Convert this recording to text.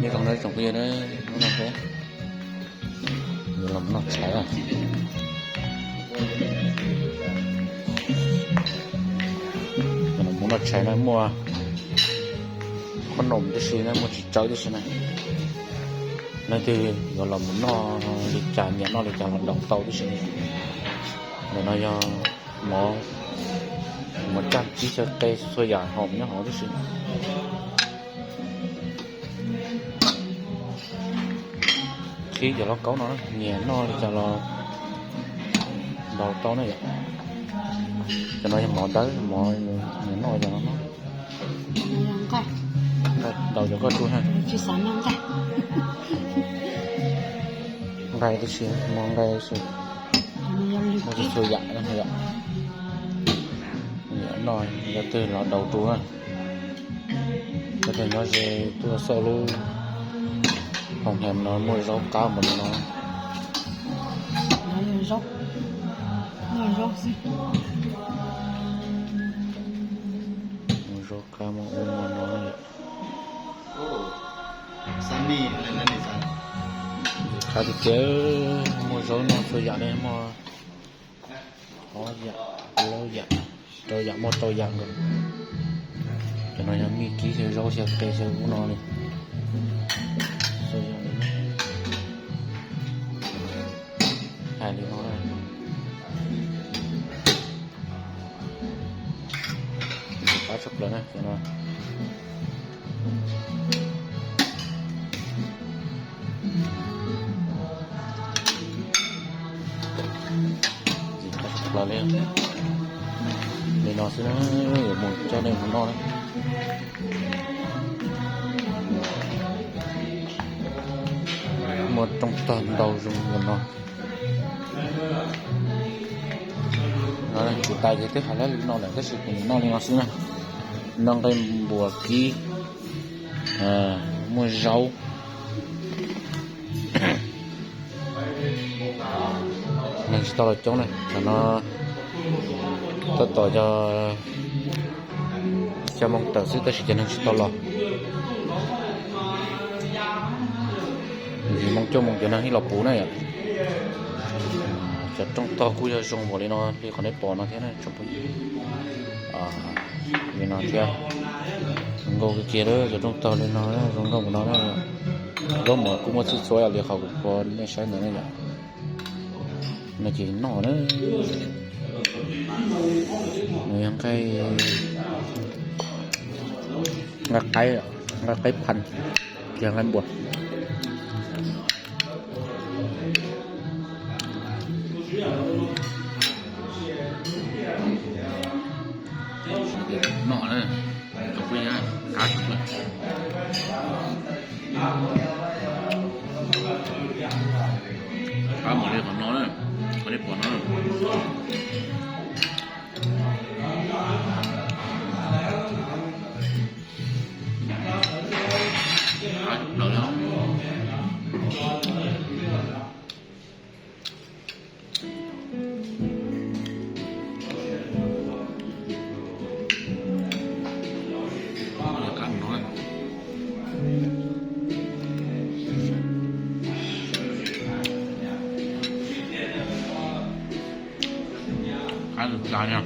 Nyob zoo na tsoom phooj ywg na, hnub no peb yuav los noj tshais na. Los mus noj tshais na, muaj qhob noom tib si na, muaj txiv tsawb tib si na. Leej twg yuav los mus noj li cas, nyiam noj li cas los daus tau tib si. Ntawm no yog mov, mov caj, kib, xyaw, qe, txhua yam hom nyob hauv tib si. Qhib cov lauj kaub no, nyiam noj li cas los daus tau na yom. Cov no yog mov dawb, mov nyiam noj cov no noj. Daus cov koj tsuj na. Nqaij tib si, mov nqaij tib si. Muaj txhua txhua yam yom. Nyiam noj, leej twg los daus tau na. Cov tag nyob ze tuaj xauj lub hoo hem no muaj zaub qab npaum li no. Muaj zaub qab muaj ub muaj no. Qab tiag tiag, muaj zaub noj txhua yam li, muaj ob yam, plaub yam, rau yam, muaj rau yam nkaus. Cov no yog mij kib xyaw zaub xyaw qe xyaw ub no li. Txhua yam li, hais li no na. Ntxim qab tshaj plaws na cov no. Ntxim qab tshaj plaws li. Li no xwb na, yuav mus coj nej mus noj na. Muaj rooj tog ntau zoo li no. Tsis tas ces twb hais li no lawm tab sis kuv noj li no xwb na. Noj nqaij npuas kib, muaj zaub. Neeg tsis tau los coob na, thaum no tab tom yog xya moo tawm xwb tab sis cov neeg tsis tau los. Yim moo cuaj moo cov neeg ib los puv na yom. Cov rooj tog kuj yog zoo npaum li no li qhov nej pom no thiab na tsoom phooj ywg. Li no thiab, zoo nkauj kiag kiag cov rooj tog li no, zoo nkauj npaum no na. Zaub mov kuj muaj txhua txhua yam li qhov kuv pub nej saib ntawd na yom. No ces noj na. Nws yog nqaij, nqaij qaib, nqaij qaib phan, yog nqaij npuas. Noj na, cov phooj ywg, qab tshaj plaws. Qab npaum li qhov no na, qhov nej pom no. Qab tshaj plaws li. Qab tas li.